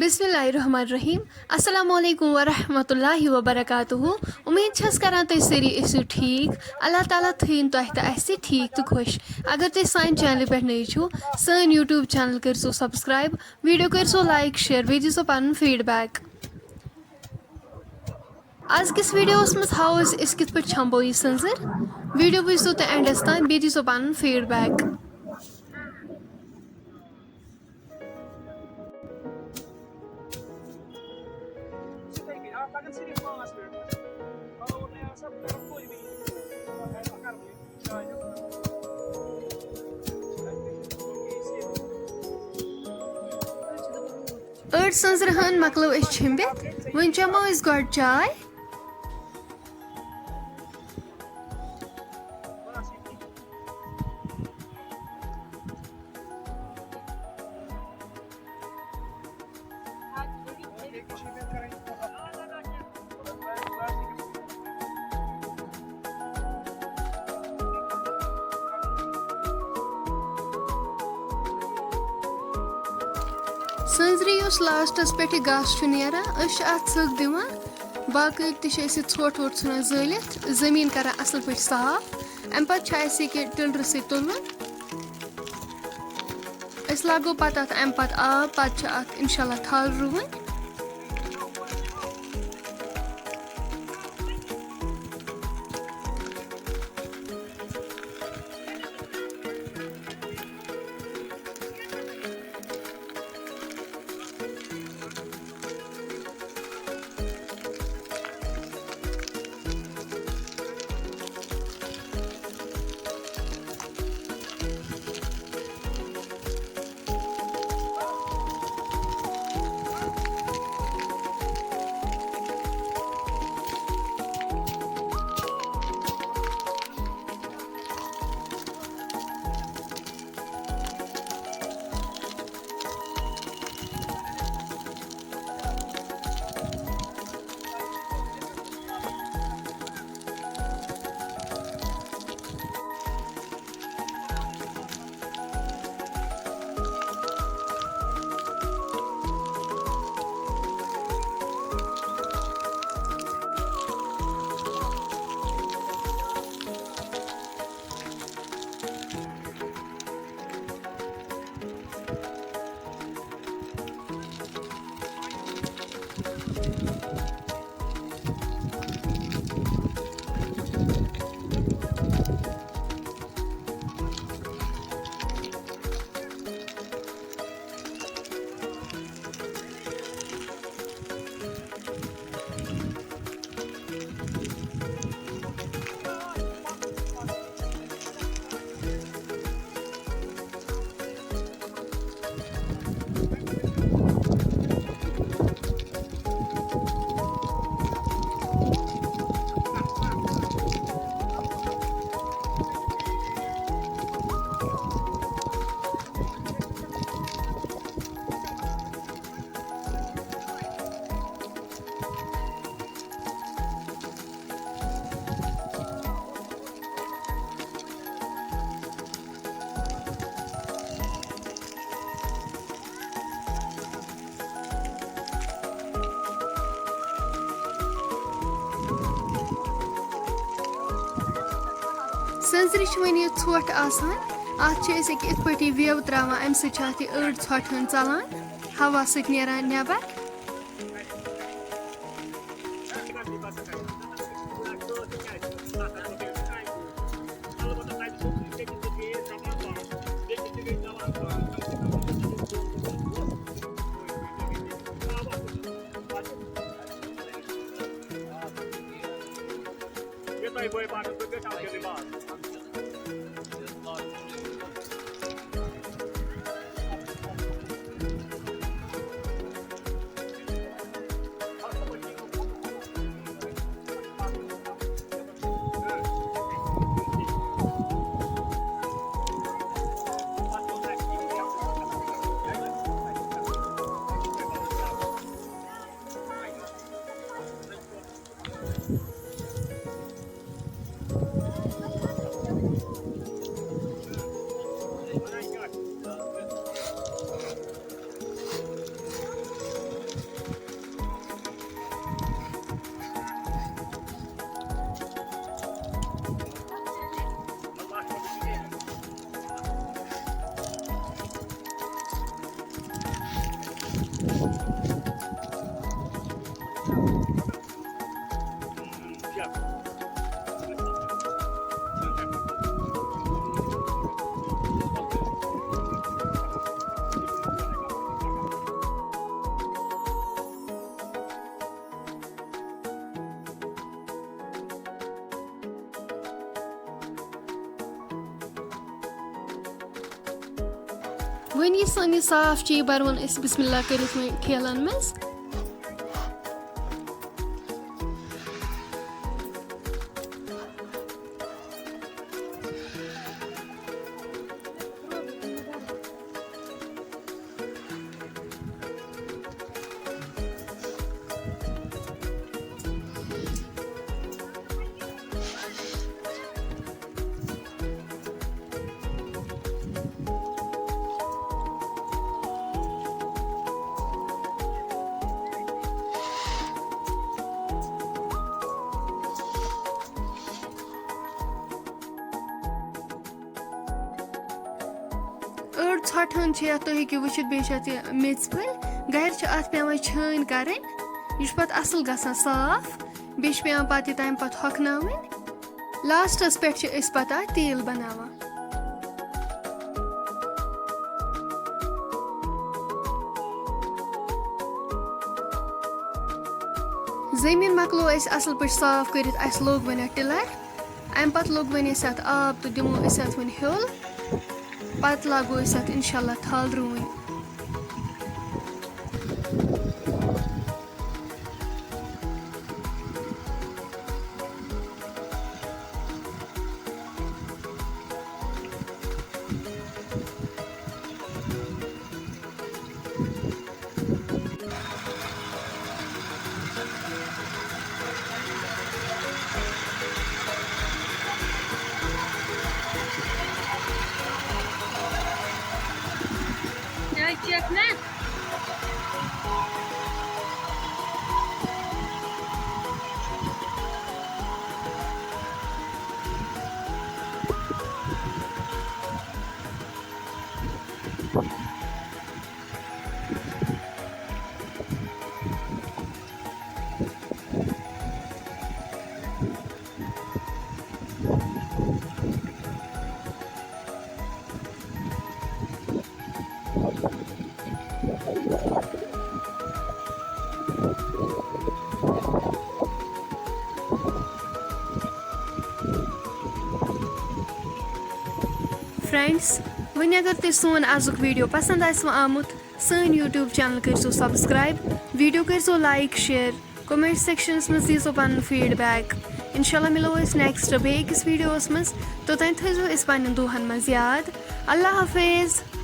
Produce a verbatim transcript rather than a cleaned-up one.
بسم اللہ الرحمن الرحیم۔ السلام علیکم ورحمۃ اللہ وبرکاتہ۔ امید چھس کران تُہۍ سٲری ٲسِو ٹھیٖک۔ اللہ تعالیٰ تھٲیِن تۄہہِ تہٕ اَسہِ ٹھیٖک تہٕ خۄش۔ اگر تُہۍ سانہِ چینلہِ پٮ۪ٹھ نٔوۍ چھِو، سٲنۍ YouTube channel کٔرۍزیو subscribe، video کٔرۍزیو like، share، بیٚیہِ دیٖزیو پنُن feedback۔ آز کِس ویڈیوَس منٛز ہاوو أسۍ، أسۍ کِتھ پٲٹھۍ چھَمبو یہِ سٔنٛزٕر۔ ویڈیو وٕچھزیو تُہۍ اینڈَس تام، بیٚیہِ دیٖزیو پَنُن feedback۔ أڑۍ سٕنٛزرٕ ہن مۄکلٲو أسۍ چھِمبِتھ، وۄنۍ چٮ۪مو أسۍ گۄڈٕ چاے۔ سٕنٛزرِ یُس لاسٹَس پٮ۪ٹھ یہِ گاسہٕ چھُ نیران، أسۍ چھِ اَتھ سٕک دِوان۔ باقٕے تہِ چھِ أسۍ یہِ ژھۄٹھ وۄٹھ ژھٕنان زٲلِتھ، زٔمیٖن کَران اَصٕل پٲٹھۍ صاف۔ اَمہِ پَتہٕ چھِ اَسہِ یہِ کہِ ٹِلرٕ سۭتۍ تُلُن۔ أسۍ لاگو پَتہٕ اَتھ اَمہِ پَتہٕ آب، پَتہٕ چھِ اَتھ اِنشاء اللہ تھل رُوٕنۍ۔ سٕنٛزرِ چھِ وۄنۍ یہِ ژھۄٹھ آسان، اَتھ چھِ أسۍ أکیٛاہ یِتھ پٲٹھۍ یہِ ویو ترٛاوان، اَمہِ سۭتۍ چھِ اَتھ یہِ أڑ ژھۄٹھ ہن ژَلان ہوا سۭتۍ نیران نٮ۪بر۔ وۄنۍ یہِ سٲنۍ یہِ صاف چیٖبر ووٚن أسۍ بسم اللہ کٔرِتھ وۄنۍ ٹھیلن منٛز۔ أڑ ژھۄٹھ ہن چھِ یَتھ، تُہۍ ہیٚکِو وٕچھِتھ، بیٚیہِ چھِ اَتھ یہِ میٚژِ پھٔلۍ۔ گَرِ چھِ اَتھ پٮ۪وان چھٲنۍ کَرٕنۍ۔ یہِ چھُ پَتہٕ اَصٕل گژھان صاف، بیٚیہِ چھِ پٮ۪وان پَتہٕ یہِ تَمہِ پَتہٕ ہۄکھناوٕنۍ۔ لاسٹَس پٮ۪ٹھ چھِ أسۍ پَتہٕ اَتھ تیٖل بَناوان۔ زٔمیٖن مۄکلو اَسہِ اَصٕل پٲٹھۍ صاف کٔرِتھ، اَسہِ لوگ وۄنۍ اَتھ ٹِلَر۔ اَمہِ پَتہٕ لوٚگ وۄنۍ اَسہِ اَتھ آب تہٕ دِمو أسۍ اَتھ وۄنۍ ہیوٚل۔ پَتہٕ لاگو أسۍ اَتھ اِنشاء اللہ تھل رُوٕنۍ۔ چیک نا۔ فرینڈز، وۄنۍ اگر تۄہہِ سون آزُک ویٖڈیو پسنٛد آسِوٕ آمُت، سٲنۍ YouTube channel کٔرۍزیو subscribe، ویٖڈیو کٔرۍزیو like، share، comment sectionس منٛز دیٖزیو پنُن feedback۔ انشاءاللہ مِلو أسۍ next بیٚیہِ أکِس ویٖڈیووَس منٛز۔ توٚتام تھٲیزیو أسۍ پننٮ۪ن دُعاہن منٛز یاد۔ اللہ حافظ۔